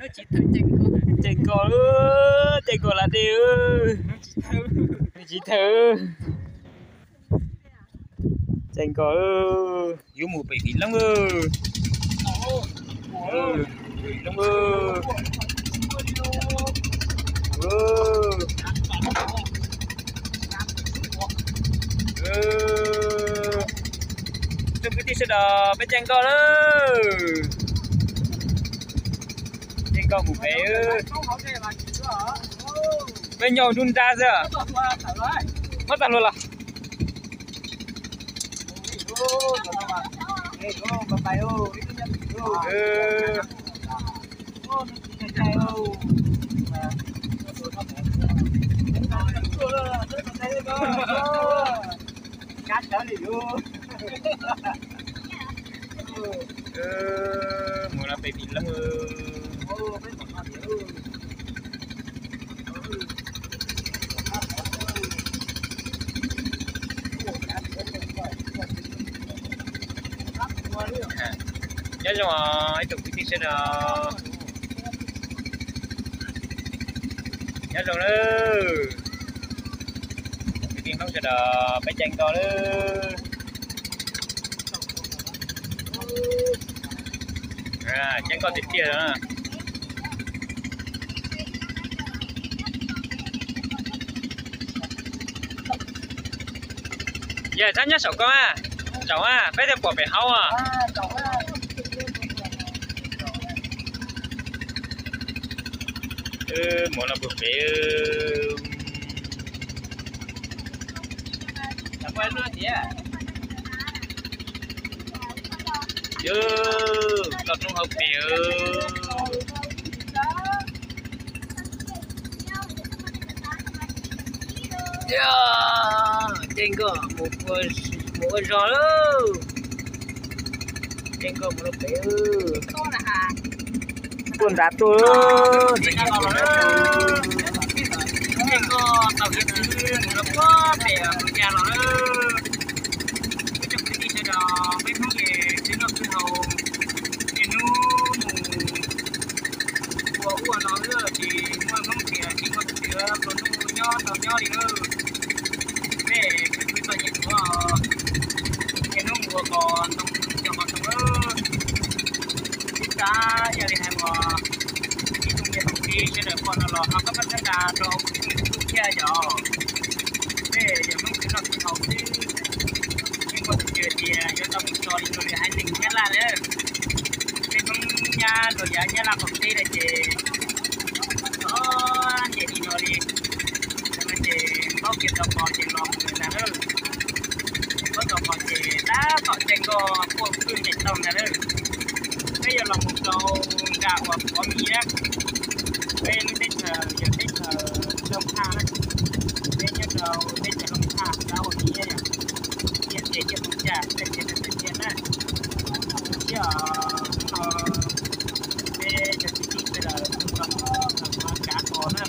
Ceev koj, ceev koj lawm dej, tsis thawb. Ceev koj, yuav mus pem Vim Loob. Vim Loob. Tus kwv tij sawv daws, peb ceev koj lawm. Ceev koj mus pem. Peb nyob nruab nrab xwb. Muab tag hluas los. Mus no pem Vim Loob. Nyob zoo ib tsoom kwv tij sawv daws. Nyob zoo lawm. Kwv tij Hmoob sawv daws, peb ceev koj lawm. Ceev koj tiag tiag. Yog txhob nyob saum ko, saum peb thiaj pom pem hauv. Mus no puag pem. Yog, toj roob hauv pes. Yog, ceev koj mus ua zog lauj. Ceev koj mus rau pem. Tuaj nrad tuaj. Ceev koj tau ib xwb mus rau puag pem Hmoob Nyab los lawm. Ib tsoom kwv tij sawv daws, peb Hmoob es twb noj twb haus, niaj hnub mus ua ub ua no xwb, tsis muaj Hmoob tias tsis muaj tus twg hluas nraug nyob tau nyob li lawm. Peb khwv khwv txom nyem ua, niaj hnub mus ua qos ntoo cog qos ntoo lawm. Twb tab yog li hais uas ib tsoom niam tsoom txiv sawv daws pom no los ho pab pab txhawb nqa rau kuv thiab yom. Peb yog Hmoob khwv noj khwv haus xwb, tsis muaj tus twg tias yuav tau mus so li rau lwm haiv neeg Nyab Laj lawm. Peb Hmoob Nyab los yav Nyab Laj qaum teb no ces txom nyem li no li. Ces paub kev tau qos ces los mus lawm ntag lauj. Paub tau qos ces tab tom ceev koj puag pwj ncaim tau ntag lauj. Peb yuav los mus rau nram uas Pov Miv, peb lub teb chaws yog teb chaws Looj Haj na. Peb nyob rau teb chaws Looj Haj xav ua Miv yom, nyiam ces nyiam mus cas tej ces tej cia na. Thiab hnub no peb cov kwv tij sawv daws kuj tau mus kav qos na,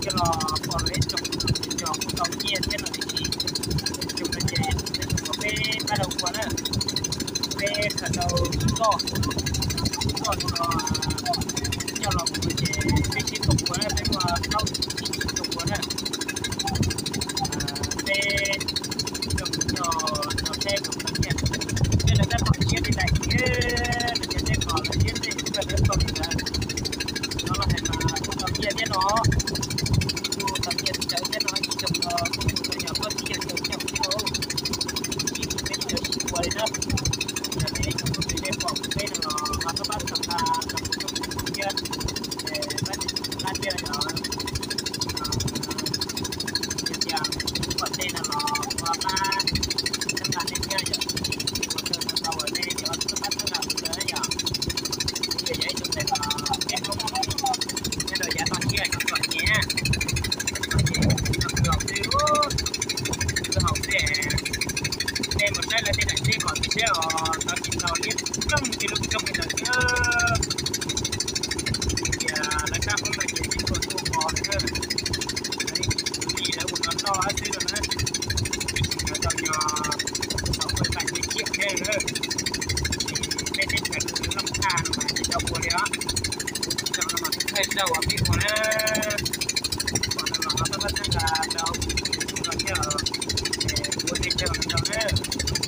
coj los pom lawv ib tsoom cov kuj tau nyiaj thiab no tiam sis tsoom no ces tsoom uas peb pab rau ua na, peb khaws tau ib txoj, ib txoj no coj los mus ces peb sib koom ua na, peb muaj plaub tsib tsoom ua na. Peb coj mus coj los saib kom tau nyiaj, thiab lawv tab tom siab li ntawd thiab, lawv cov teb qos lawv siab tej kawg lawv tau li ntawd. No los hais mas kuj tau nyiaj thiab no, kuj tau nyiaj tsawv thiab no, ib tsoom no kuj tau yog plaub tsib caug caum thiab no. Ib tsoom peb sawv daws sib ua li na. Yog nej ib tsoom phooj ywg nej pom kuv peb no los ho pab pab txhawb nqa rau kuv thiab, pab txhawb nqa thiab yog tias kuv pom tej no los kuv ho pab txhawb nqa nej thiab yom. Ua kawg no tau uas nej yuav pab txhawb nqa kuv ntawd yom. Kuv yog ib tsoom ntawm no peb Hmoob nyob rau yav toj siab txom nyem Tsis tau ua pib mus na, ua no los ho tau pab txhawb nqa rau kuv tus YouTube no thiab, es ua nej caw los rau na.